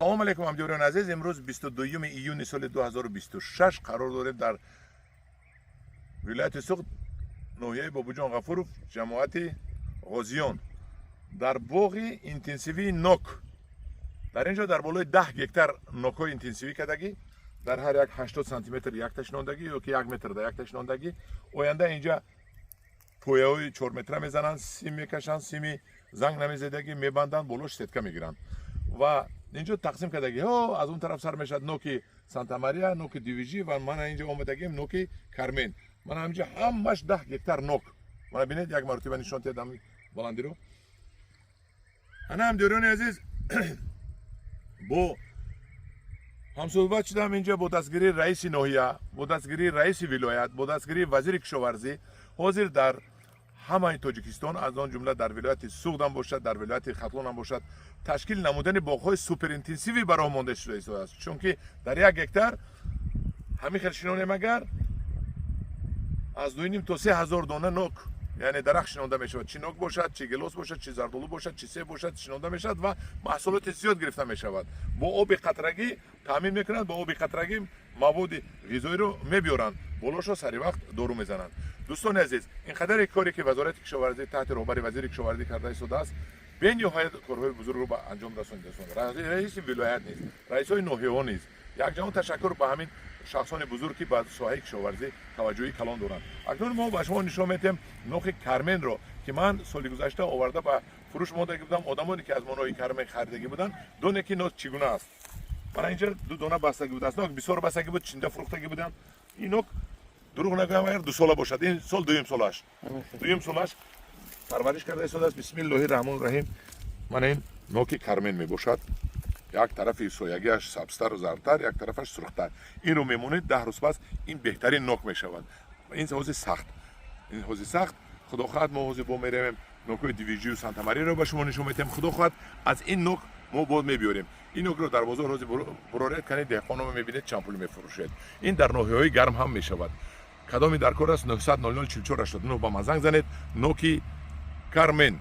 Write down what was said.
Салом алейкум, ҳамдиёрони азиз! Имрӯз 22 июни соли 2026 қарор дорем дар вилояти Суғд, ноҳияи Бобуҷон Ғафуров, ҷамоати Ғозиён, дар боғи интенсивии нок. Дар ин ҷо дар болои 10 гектар нокҳои интенсивӣ кардагӣ, дар ҳар як 80 сантиметр якта шинондагӣ ё ки 1 метр дар якта шинондагӣ. Оянда инҷа пояҳои 4 метра мезананд, сим мекашанд, сими занг намезедагӣ мебанданд, болош сетка мегиранд ва инҷо тақсим кардагӣ. Ҳо, аз он тараф сар мешавад ноки Санта Мария, ноки Дивижи ва мана инҷо омадагим, ноки Кармен. Мана ҳаминҷо ҳамаш 10 гектар нок. Мана бинед, як маротиба нишон диҳад ҳами баландиро. Ана, ҳамдиёрони азиз, бо ҳамсӯҳбат шудам инҷо бо дастгирии раиси ноҳия, бо дастгирии раиси вилоят, бо дастгирии вазири кишоварзӣ. Ҳозир дар ҳамаи Тоҷикистон, аз он ҷумла дар вилояти Суғдам бошад, дар вилояти Хатлонам бошад, ташкил намудани боғҳои суперинтенсивӣ ба роҳ монда шуда истодааст, чунки дар 1 гектар ҳамин хел шинонем агар, аз 2,5 то 3 ҳазор дона нок, яъне дарахт шинонда мешавад. Чӣ нок бошад, чӣ гелос бошад, чӣ зардолу бошад, чӣ себ бошад, шинонда мешавад ва маҳсулоти зиёд гирифта мешавад. Бо оби қатрагӣ таъмин мекунанд, бо оби қатрагӣ маводи ғизоиро мебиёранд, болошо сари вақт дору мезананд. Дӯстони азиз, ин қадаре коре ки Вазорати кишоварзӣ таҳти роҳбари вазири кишоварзӣ карда истодааст, бениҳоят корҳои бузургро ба анҷом расонида. Раиси вилоят низ, раисҳои ноҳияҳо низ, якҷаҳон ташаккур ба ҳамин шахсони бузург, ки ба соҳаи кишоварзӣ таваҷҷӯҳи калон доранд. Акнун мо ба шумо нишон медиҳем ноки Карменро, ки ман соли гузашта оварда ба фурӯш мондагӣ будам. Одамоне ки аз мо ноки Кармен харидагӣ буданд, доне ки нок чӣ гуна аст. Мана инҷа ду дона бастагӣ буд, аз нок бисёр бастагӣ буд, чинда фурӯхтагӣ будам. Ин нок, дурӯғ нагӯям агар, 2 сола бошад, ин сол дуюм солаш, дуюм солаш парвариш карда истодааст. Бисмиллоҳи раҳмони раҳим. Мана ин ноки Кармен мебошад. Як тарафи соягиаш сабзтару зардтар, як тарафаш сурхтар. Инро мемонед, 10 рӯз пас ин беҳтарин нок мешавад. Ин ҳозир сахт, ин ҳозир сахт. Худо хоҳад, мо ҳозир бо меравем, нокҳои Дивижию Сантамариро ба шумо нишон медиҳем. Худо хоҳад, аз ин нок мо боз мебиёрем. Ин нокро дар бозор ҳозир буроред канед, деҳқонро мебинед, чанд пул мефурӯшед. Ин дар ноҳияҳои гарм ҳам мешавад. Кадоми дар кор аст, 900 00 44 89 ба ман занг занед. Ноки Кармен.